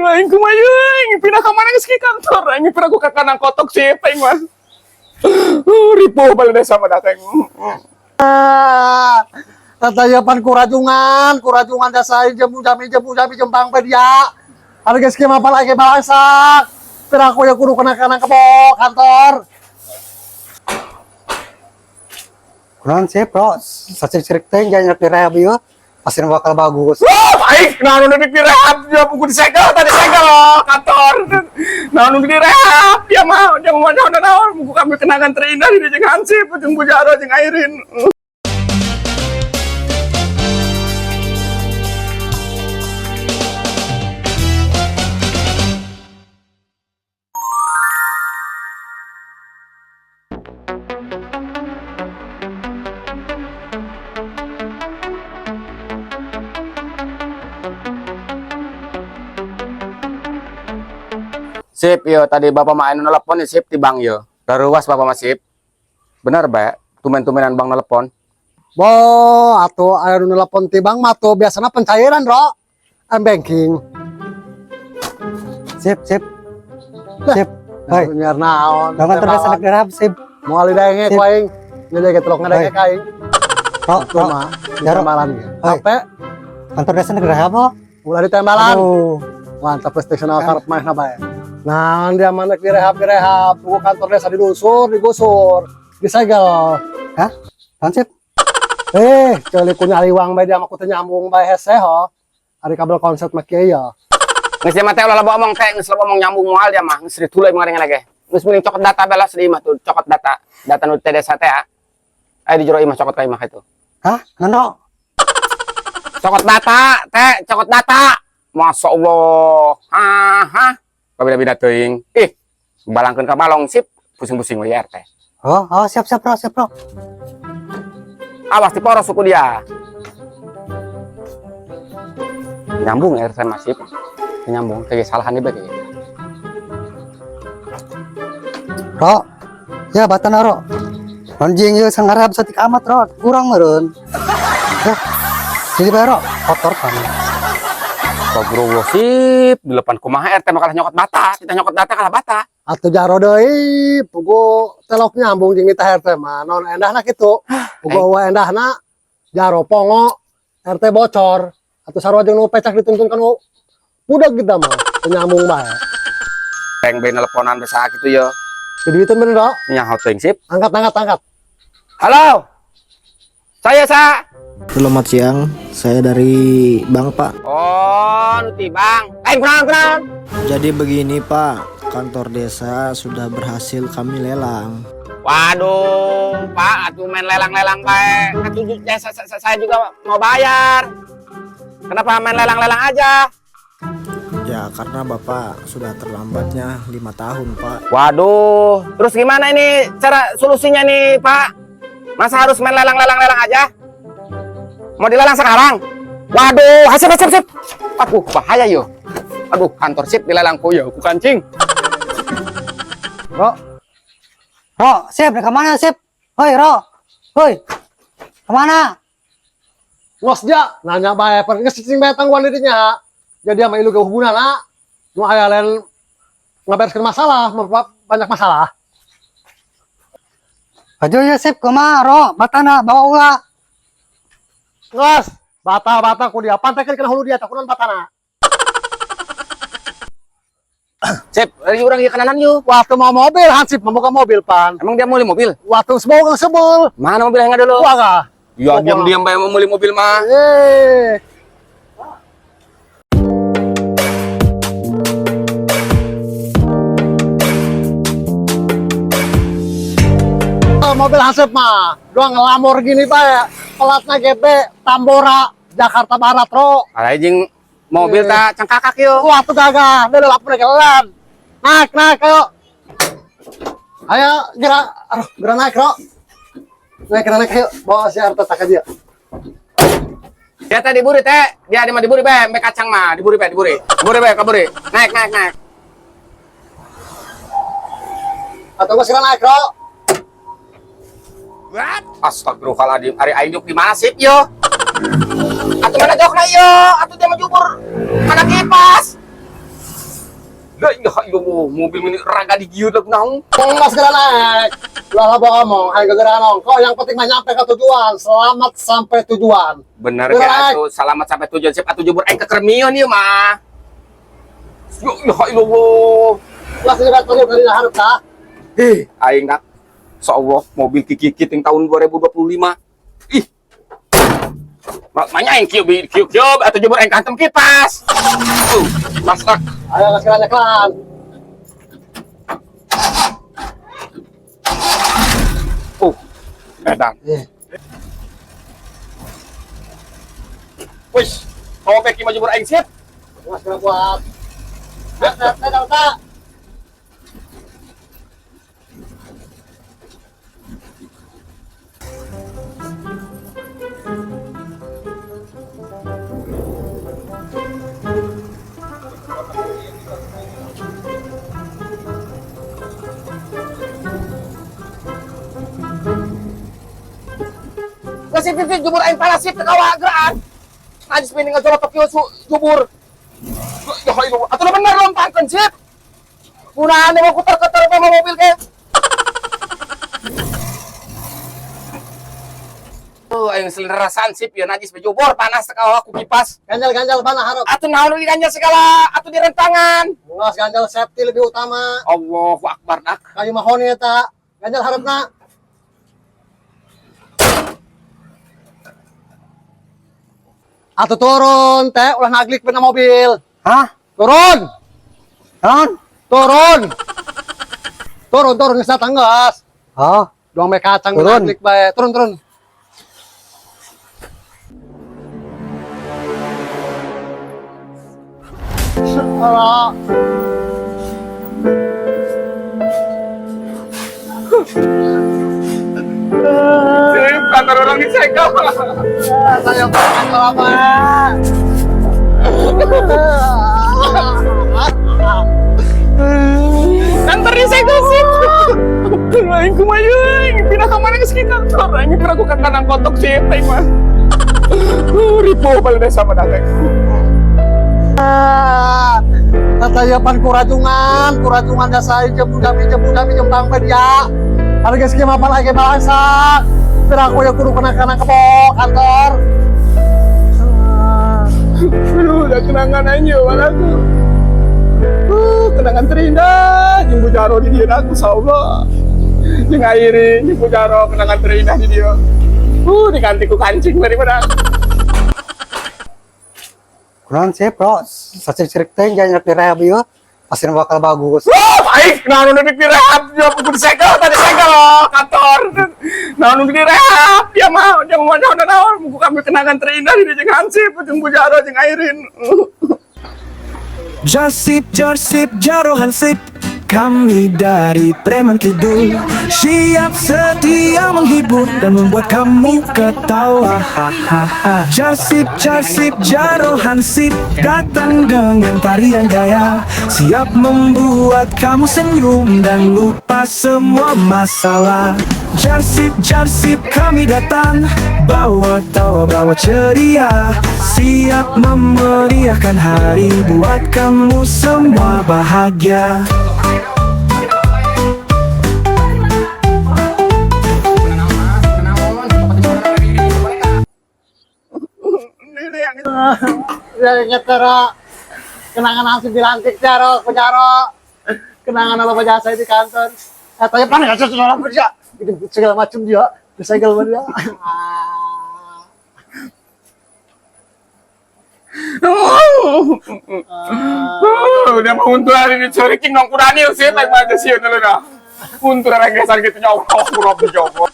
Aing kumaha aing pindah ka mana geus ke kantor aing pindah ku ka kanang kotok sip aing mah. Ripuh balik desa mah dak aing. Katanya pan kurajungan, kurajungan dasa jemu jami jemu jami jembang pe dia. Ada geus kieu mah lagi balangsak. Pira aku ya kudu kena kana kebo kantor. Kurang sih, bro. Sacik-cirik teh jangan direhab ieu. Pasti bakal bagus. Wah, aing nah nu direhab dia buku disegel tadi segel kantor. Nah nu direhab dia mah dia mau naon naon buku kami kenangan terindah di jeung Hansip jeung Bu Jaro jeung Airin. Sip, yo tadi bapak mah anu nelpon ya, sip di bank yo. Daruwas bapak mah sip. Bener bae, tumen-tumenan bank nelpon. Bo, atuh aya nu nelpon ti bank mah tuh biasana pencairan, Bro. M banking. Sip, sip. Sip. Hoi, Nyiar naon. bangun terus anak direhab, sip. Moal didenge ku aing. Ngedenge telok ngedenge ka aing. Bro, bro. Cuma Jaro. ditembalan ge. Hoi. Sampai Kantor desa nek direhab, oh. ulah ditembalan. Aduh. Mantap PlayStation karep mah bae. Nah, dia mana direhab direhab, buku kantor desa digusur, digusur, disegel. Hah? Apaan, sip? Eh, ceuli ku nyaliwang bae dia mah ku teu nyambung bae hese ho. Ari kabel konset mah kieu ya. Geus dia mah teh ulah loba omong teh, geus loba omong nyambung moal dia mah, geus dituleuy mah lagi. Geus mending cokot data belas di imah tuh, cokot data. Data nu teh desa teh. Ayo di jero imah cokot ka imah itu. Hah? Nono. Cokot data, teh, cokot data. Masya Allah. Hah, hah. Kabida-bida teuing. Ih, balangkeun ka balong sip, pusing-pusing we RT. Oh, oh, siap, siap, bro, siap, bro. Awas diporos suku dia. Nyambung RT masih. Nyambung, kayak salahan nih bae. Bro. Ya, batana, bro. Anjing ieu sangarab satik amat, bro. Kurang meureun. Ya. Jadi bae, bro. Kotor kan. Astagfirullah sip, delapan kumaha RT mah kalah nyokot bata, kita nyokot data kalah bata. Atuh jaro deui, pugu telok nyambung jeung nitah RT mah. Non endahna kitu. Pugu eueuh endahna jaro pongo RT bocor. Atuh sarua jeung nu pecak dituntun kanu budak kita mah, teu nyambung bae. Peng be nelponan bisa gitu yo. Diduiteun bener, Bro. Nyaho teuing sip. Angkat, angkat, angkat. Halo. Saya sa. Selamat siang, saya dari Bank Pak. Oh, nu ti Bang. Aing kurang kurang. Jadi begini Pak, kantor desa sudah berhasil kami lelang. Waduh, Pak, atuh main lelang-lelang bae. Atuh ya, saya juga mau bayar. Kenapa main lelang-lelang aja? Ya karena Bapak sudah terlambatnya 5 tahun Pak. Waduh, terus gimana ini cara solusinya nih, Pak? Masa harus main lelang-lelang-lelang aja? Mau dilelang sekarang? Waduh, sip, sip, sip. Aduh, bahaya yo. Aduh, kantor sip dilelang ku yo, ku kancing. Bro, Bro, sip, ke mana, sip? Hoi, bro. Hoi. Kemana? ngos dia nanya bae per geus cicing bae tangguhan dirinya. Jadi sama ilu ge hubunganna nu aya lain ngabereskeun masalah, banyak masalah. Aduh ya sip, kumaha, bro? Batana, bawa ulah. Ngos, bata-bata ku dia pantekeun kana hulu dia takunan batana. Sip, dari orang ieu kananan yuk. Waktu mau mobil hansip membuka mobil pan. Emang dia mau beli mobil? Waktu semua sebel. Mana mobilnya nggak dulu? Wah kah? Ya diam-diam bae mau beli mobil mah. Eh. Oh, mobil hansip mah, doang ngelamor gini pak, pelatnya GB Tambora Jakarta Barat ro. Alai jeung mobil tak cengkakak yo. Wah tuh gagah, dia udah lapor kelan. Naik naik ayo. Ayo gerak, aduh gerak naik ro. Naik gerak naik ayo, bawa si Arta tak aja. Dia tadi diburi teh, dia di mah diburi bae, mbe kacang mah, diburi bae, diburi. Diburi bae, kaburi. Naik naik naik. Atau gua sekarang naik ro. Astagfirullahaladzim, ari aing di mana sip yo? Atuh mana jokna yo? Atuh dia mah jubur. Mana kipas? La ilaha illallah, mobil ini raga digieu lah naon. Mas segera naik. Ulah loba omong, ayo gegeran ongkoh. Yang penting mah nyampe ke tujuan. Selamat sampai tujuan. Bener Geura ya naik. Atuh, selamat sampai tujuan siap atuh jebur aing kekermion ieu mah. La ilaha illallah. Ulah segera turun dari hareup tah. Eh, aing nak. Allah mobil kikikit yang tahun 2025. Ih. Makanya aing kieu kieu kieu atuh jebur aing kantem kipas. Masak. Ayo segera nyekelan. Edan. Eh. Wis, robek ieu mah jebur aing sip. Ulah segera buat. Teh, teh, teh. Nggak sip, sip, jubur aing panas sip teu kawa geraan. Najis pining ngajolok kieu jubur. Ya Allah, atuh bener lompangkeun sip. Kunaon mau kuter-keter sama mobil ke? Tuh, aing selerasan sip ya najis jubur panas teu kawa ku kipas. Ganjal-ganjal mana hareup. Atuh naon diganjal segala, atuh di rentangan. Ngas ganjal safety lebih utama. Allahu akbar dak. Kayu mahoni eta. Ganjal hareupna. Atuh turun teh, ulah naglik bena mobil. Hah? Turun, Naon? Turun. Turun, turun geus datang geus. Oh, Doang me kacang Turun. naglik bae. Turun, turun. Halo. Sip, kantor orang disegel. Saya kantor apa? Kantor disegel sip. Aing kumaha aing pindah ka mana geus ki kantor aing pira ku kandang kotok sip aing mah. Ripuh balik desa mah teh. Katanya pan kurajungan, kurajungan jasa jemu dami jemu dami jemu tang dia. Harga skema apa lagi bahasa? Pira aku ya kudu kena kena kebo kantor. Aduh, udah kenangan aja malah aku. Kenangan terindah jeung Bu Jaro di dieu aku saullah. Jeung Airin jeung Bu Jaro kenangan terindah di dieu. Diganti ku kancing daripada kunaon sih, Bro? Sacik-cirik teh jangan direhab ieu. Pasti bakal bagus. Wah, baik. Nah, nu direhab dia pukul disegel tadi segel kantor. Nah, nu direhab dia mah dia mau naon naon buku kami kenangan terindah di dieu jeung Hansip jeung Bu Jaro jeung Airin. Jarsip, Jarsip, Jaro Hansip. Kami dari Preman Kidul siap setia menghibur dan membuat kamu ketawa. Hahaha. Jarsip, Jarsip, Jaro Hansip datang dengan tarian gaya, siap membuat kamu senyum dan lupa semua masalah. Jarsip, Jarsip, kami datang bawa tawa, bawa ceria, siap memeriahkan hari buat kamu semua bahagia. Ya inget Tero. Kenangan langsung dilantik Tero, Jaro. Kenangan apa jasa di kantor. Katanya pan nggak segala kerja. Segala macam dia, disegel sama dia. Udah mau untur hari ini curi king nong kudanil sih, tak baca sih dulu dah. Untur orang geser gitu nyawa, kurang jawab.